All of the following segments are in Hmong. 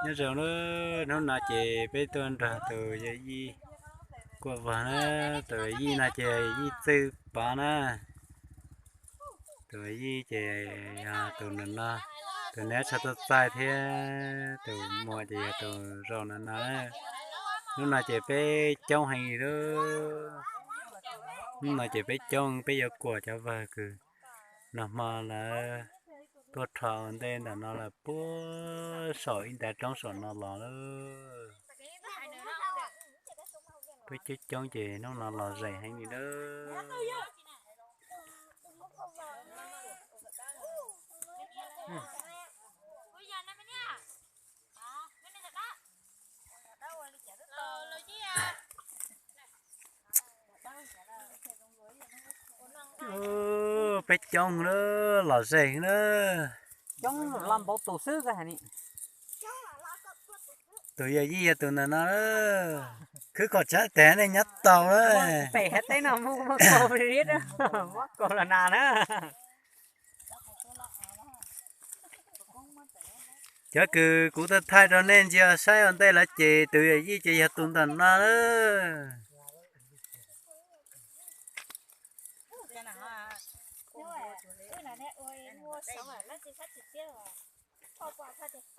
Nyob zoo na, hnub no ces peb tuaj nrog tus yawm yij kuaj vog na, tus yawm yij no ces yij Txwj Pov na. Tus yij ces yog tus no no, tus neb tsho tuaj txaij thiab tus muam ces yog tus zaum no no. Hnub no ces peb coob heev li lawm. Hnub no ces peb coob, peb yuav kuam cov vawg kws nag hmo lawv tuaj rho ua ntej ntawm no lawm puag saum ib ntav roob saum no los lawm. Peb coob coob ces hnub no los zeem heev li lawm. Peb coob na, los ze na. Coob los npau tus xwb. Tus yawm yij yog tus ntawm no, khwb kom tsab tes nej nyob tau na. Pem hab teb no muaj kaus li, muab kaus los nas na. Cov kws kuv tau thaij rau nej ntsia saib ua ntej lawm ces tus yawm yij ces yog tus ntawm no.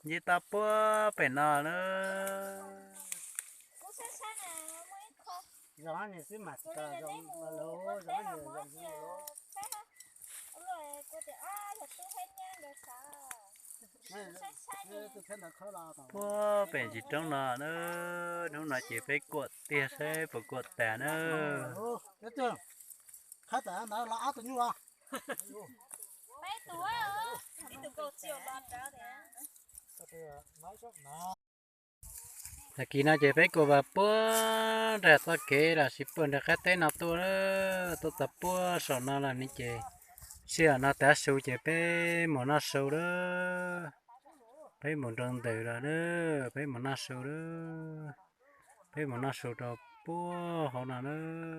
Nce tau puag pem no na. Puag pem ntsis roob no na, hnub no ces peb kuam tiag saib puas kuam tas na. Tag kis no ces peb kuam vas puag nram txoj kev los sis puag nram qab teb no tuaj, tuaj txog puag saum no lawm ne ces sij hawm no tav su ces peb mus noj su lawm. Peb mus nroo ntws lawm na, peb mus noj su lawm. Peb mus noj su rau puag hauv no na,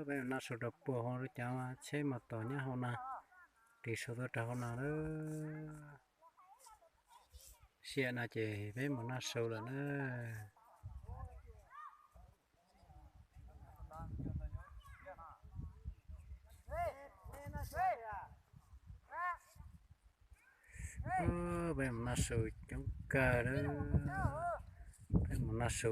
peb mus noj su rau puag hauv lub cov tsheb mos tos nyob hauv no, ris su tuaj rau hauv no lawm. Sij hawm no ces peb mus noj su lawm na. Peb mus noj su coob kawg lawm. Peb mus noj su,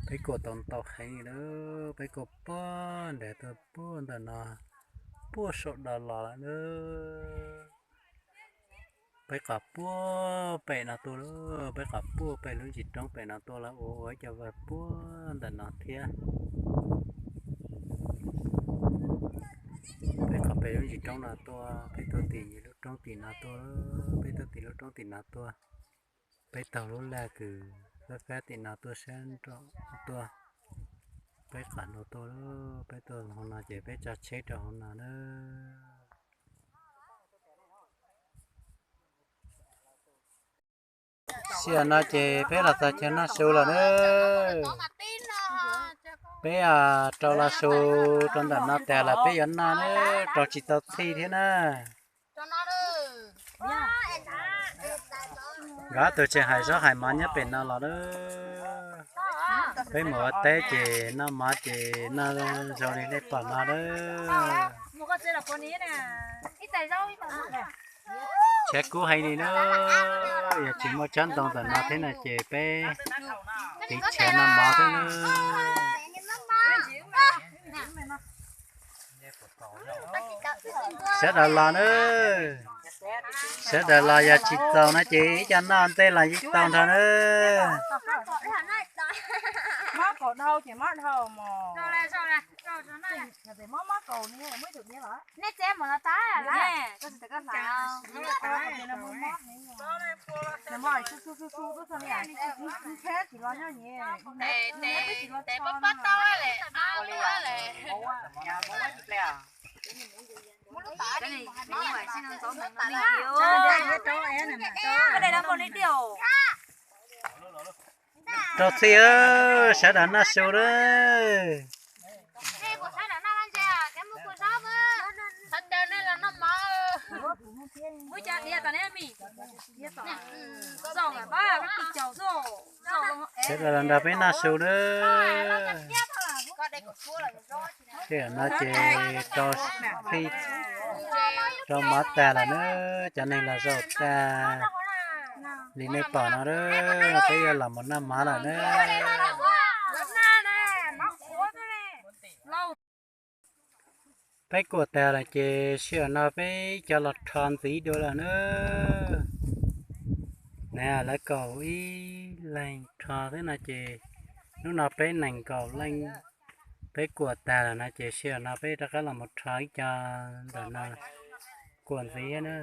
peb kuam tau ntau heev lawm, peb kuam puag nram tuaj puag ntawm no, puag saum do los lawm na. Peb qas puag pem no tuaj lawm, peb qas puag pem lub ntsis roob pem no tuaj lawm, ua ua ib co vawg puag ntawm no thiab. Peb qas pem lub ntsis roob no tuaj, peb tuaj tim lub roob tim no tuaj, peb tuaj tim lub roob tim no tuaj. Peb taug lub laj kws fab fab tim no tuaj sab nraum tuaj. Peb qas no tuaj, peb tuaj hauv no ces peb tso tsheb rau hauv no na. Sij hawm no ces peb los txog chaw noj su lawm na. Peb rau los su rau ntawm no tas lawm peb yuav noj na, rau tsis tau txhij thiab na. Nkawd tus tseem hais zaub hais mov nyob pem no los na. Peb mus ua teb ces noj mov ces noj zoo li nej pom no na. Tshav kub heev li na, yog tsis muaj tsob ntoo ntawm no thiab no ces peb tiv tshav noj mov thiab na. Sawv daws los na, sawv daws los yog tsis txaus no ces ib co noj ntej los yeej tau nrho na. Rau txhij, sawv daws noj su lawm. Sawv daws los nrog peb noj su nawb. Sij hawm no ces rau, rau mov tag lawm nawb, cov neeg los zaum tag li nej pom no nawb, peb yuav los mus noj mov lawm nawb. Peb kuam tag lawm ces sij hawm no peb cov los rho ntxiv dua lawm nawb. Na, lawv kaum ib leeg rho xwb no ces hnub no peb nees nkaum leej, peb kuam tag lawm no ces sij hawm no peb rov qab los mus rho ib co ntawm no kuam ntxiv thiab na.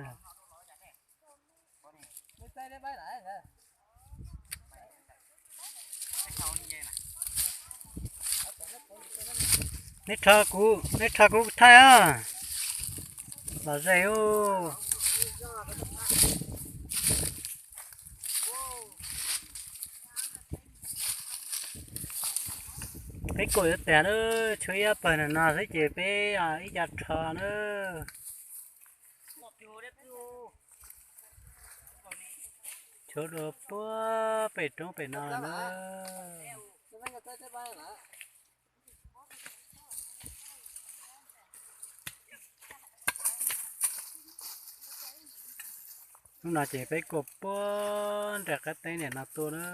Neb rho kuv, neb rho kuv thaij os. Los ze ub. Peb kuam yuav tag lawm, tshuav ib ob pawg no xwb ces peb ib co rho nawb. Tshuav dua puag pem roob pem no nawb. Hnub no ces peb kuam puag nram qab teb ntawm no tuaj na.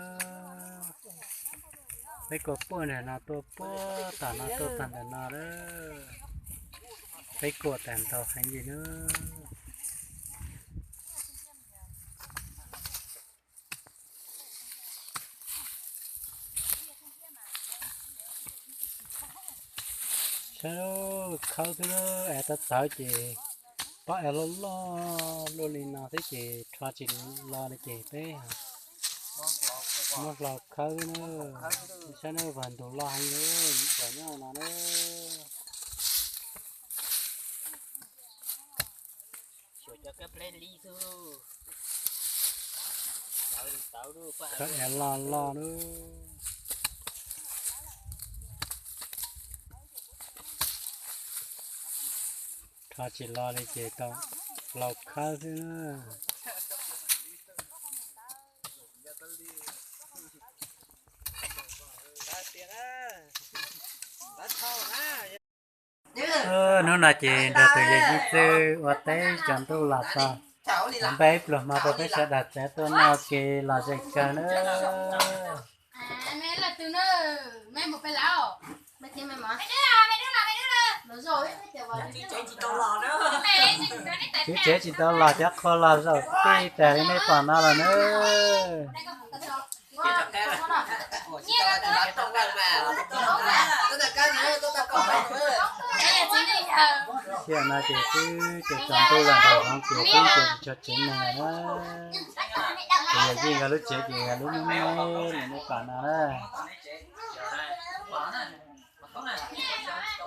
Peb kuam puag nram no tuaj puag tom no tuaj tag ntawm no lawm. Peb kuam tag ntau heev li na. Saib khawb xwb, es tau tawv ces pob es loj loj luaj li no xwb ces rho tsis los li ces peb muab hlau khawb xwb na. Saib na, vag ntug loj heev li, vag nyob no na. Khawb es loj loj lub. Rho tsis los li ces tau hlau khawb xwb na. Hnub no ces nrog tus yawg Yij Txwj ua teb tsaus ntuj los txog, npaj ib pluag hmo rau peb sawv daws txav tuaj noj ua ke los ze kawg na. Tswv tsev tsis tau los, cov qhua los zaum tij tas li nej pom no los na. Sij hawm no ces twb tsaus ntuj los nraum zoov ces twb tsis tshua tsev neeg lawm na. Ces yog Yij nkawd lub tsev ces yog lub me me li nej pom no na.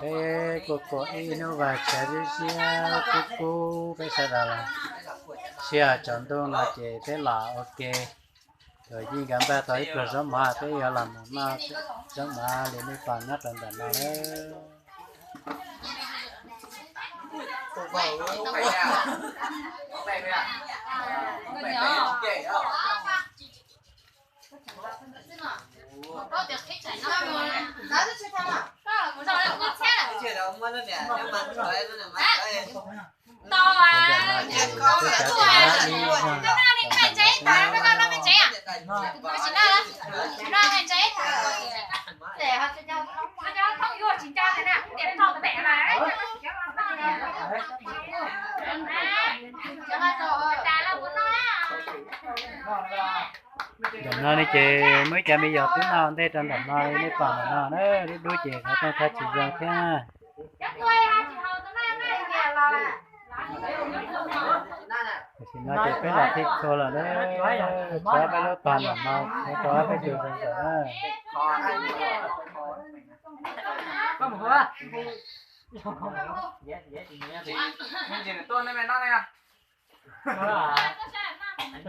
Peb kuj kuam ib hnub vas tshav ziab ziab kub kub peb sawv daws los, sij hawm tsaus ntuj no ces peb los ua ke. Tus Yij nkawd npaj tau ib pluag zaub mov, peb yuav los mus noj zaub mov li nej pom nyob rau ntawm no na. Ntawm no ne ces muaj ib cov me nyuam twb noj ntej rau ntawm no li nej pom ntawm no na, lub dub ces qhov rooj tshaj tsis zoo thiab. Tam sim no ces peb los thib txhua lawm na, tso peb lub pag ntawm no, tso peb tus zoo ntawm na.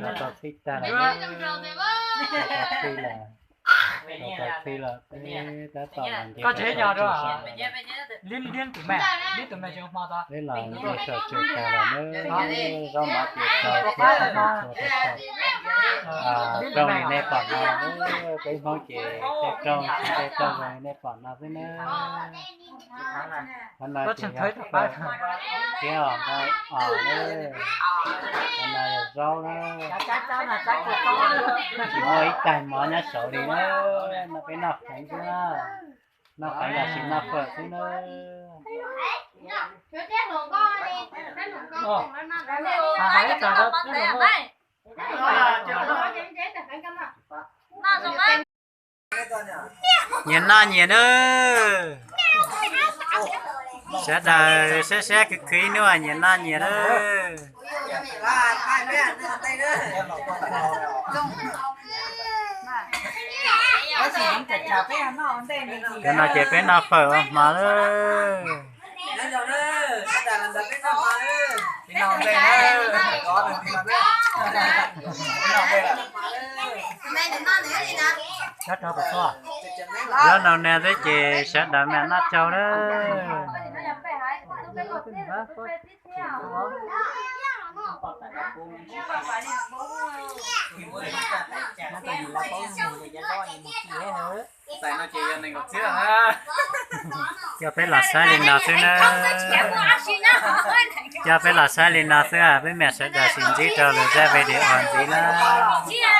Los tau thib tag lawm, tau thib lawm. Tau txhij lawm peb tab tom los nce saum tsua, peb los nce saum tsua tas lawm nawb. Zaub mov ces tau thiab, tau tsua tau tau raug li nej pom no nawb. Peb Hmoob ces tej raug tsis tej raug zoo li nej pom no xwb nawb. Qhov no ces yog fawm thiab os, os nawb. Qhov no yog zaub nawb. Tsis muaj ib tais mov nyob saud li nawb. No peb noj qheev xwb na. Noj qheev los sis noj fawm xwb nawb. Nyias noj nyias nawb. Sawv daws saib saib khwv khwv ib hnub nyias noj nyias nawb. Cov no ces peb noj fawm ua hmo lawm. Zaub no nag xwb ces sawv daws mam noj tsau lawm. Coj peb los saib li no xwb nawb. Coj peb los saib li no xwb, peb mam sawv daws sib ntsib rau lwm zaj video ntxiv nawb.